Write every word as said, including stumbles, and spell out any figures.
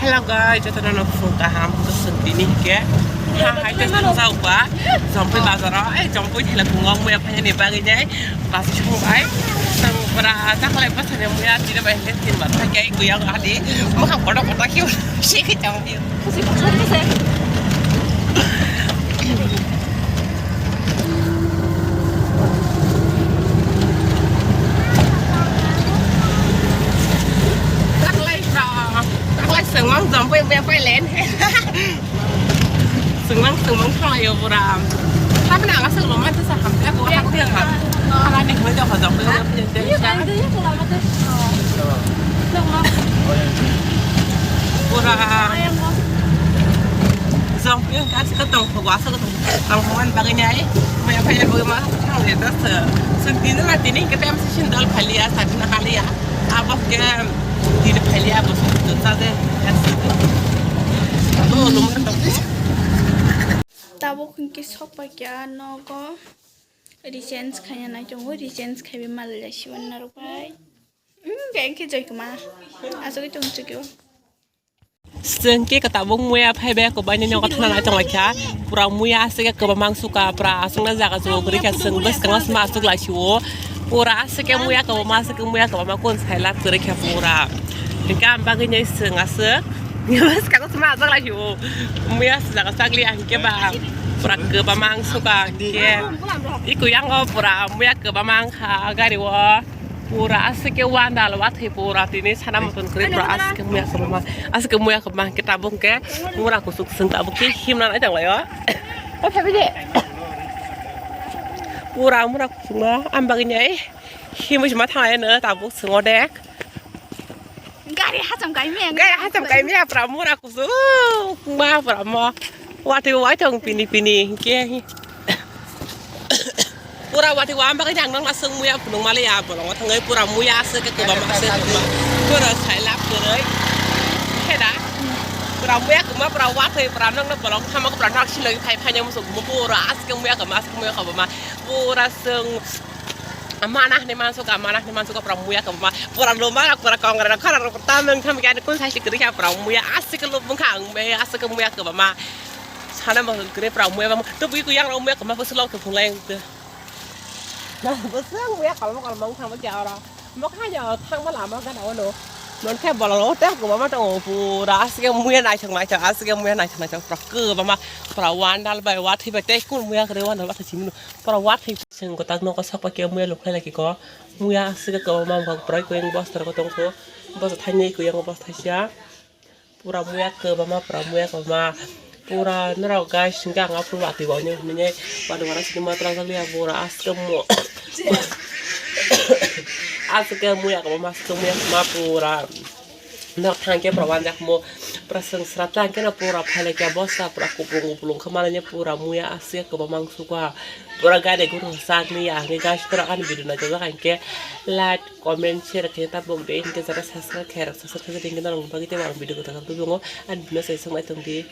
Hello guys, jotono no phung kaham, kusung tini hike. Ha, hai te thang jau ba. Jompui bazaro, eh, jompui thela kungo muya phanya ni bagwi nai. Basi sung bai. Sang pra, tak lai basa ne muya, tini bai he tin ba, thang kai kuya ga di. Mo khang kodo kodo ki, si ki jang di. Kusi kusi kusi. Taklai pra, taklai sengmang jompui be pai len. Sengmang sengmang thalai yo pura. Tapi na asal lo mata sa ham ta ko hak te ha. Ala ni hoi ta hojak ko pura. Jong yang kasi ka tong ko asa ka tong tong ko man bagwi nai. Mai phai bagwi ma thang le ta se. Sung tin na tini ke tem sin dal phali ya sa tin khali ya. Abo ke tin phali ya bo sung tu sa de. To lo ma tong. Tabuk hwnkhe sokpai kha nogo, rechange khaina nai tongo, rechange khaiwi malai siwan narwkbai. Hwnkhe joikma aswk tong chukyo. Chwng khe kwtabuk muya phaibai kwbaini nogo thana nai tonglaikha. Pura muya aswk khe kwbangma wngsuka, pura aswkno jaga jugo kwrwikha, chwng bwskango sma aswk laisio. Pura aswk khe muya kwbangma, aswk khe muya kwbangma kun sai lab kwrwikha pura. Hwnkhe ang bagwi nai chwng aswk. Bwskango sma aswk laisio. Muya aswk jaga chakli ang khe ba pura kwbangma wngsuka hwnkhe. Iko yango pura muya kwbangma wngkha gari o. Pura aswk khe wandal wathwi pura tini sana moton kwrwi pura aswk khe muya kwbangma, aswk khe muya kwbangma hwnkhe tabuk hwnkhe mura kuchuk chwng tabuk khe himna nai tonglaio. O phaibai de. Pura mura kuchukma ang bagwi nai himwi sima thanglai no tabuk chwng odek. Gari hacham kaimya. Gari hacham kaimya pura mura kusu. Ma pura mo. Wati wai tong pini pini ke. Pura wati wa amba kajang nang lasung muya punung mali ya bolong thangai pura muya ase ke kebam ase. Pura sai lap pura. Heda. Pura muya kuma pura wati pura nang na bolong thama pura nak sino phai phai nang musu pura ase ke muya kuma ase muya kuma ma. Pura sung. Mana hwnwi mansuka, mana hwnwi mansuka, pura muya kwbangma. Pura luma rok, pura kongra rok, khorang rok, pura tamung thang khe, ani kun sai si kwrwi kha, pura muya, aswk khe lubung kha, ang be, aswk khe muya kwbangma. Sana bo kwrwi, pura muya, bang, tubui kuyang rok muya kwbangma, bwswk lok thung lai, ang tw. Bwswk muya kwbangma, kwbangma wng thang khe oro. Mo kha ya, thangma lama gana ono. Non khe bolong rok tei kwbangma tongo, pura aswk khe muya naithok, naithok, aswk khe muya naithok, naithok, pura kwbangma, pura wandal bai, wathwi bai, tei kun muya kwrwi wandal, wathwi simi no. Pura wathwi. Chwng kwtak nogo sokpai khe muya lukhlai lai khe ko. Muya aswk khe kwbangma wngkha, kwbangma bosta rok tongkho. Bosta thainwi kwbangma bosta thaisa. Pura muya kwbangma, pura muya kwbangma. Pura norok guys, hwnkhe ang aphuru watwi bo hinwi hinwi watwi bo sini ma twlang liya pura aswk mo. Aswk muya kwbangma, aswk muya kwbangma pura. Nok thang khe pura wanjak mo, pura swng sra tang khe no pura phalai khe bosta pura kupulung kupulung khe manai pura muya aswk kwbangma wngsuka. Pura gari guru sak ni ya hwnkhe guys, pura ani video naitokjak hwnkhe like, comment, share khe tabuk de, hwnkhe jara subscribe khe rok subscribe khe de, hwnkhe norok bagwi tei ang video kwtal tubungo ani video sai swk naitong di.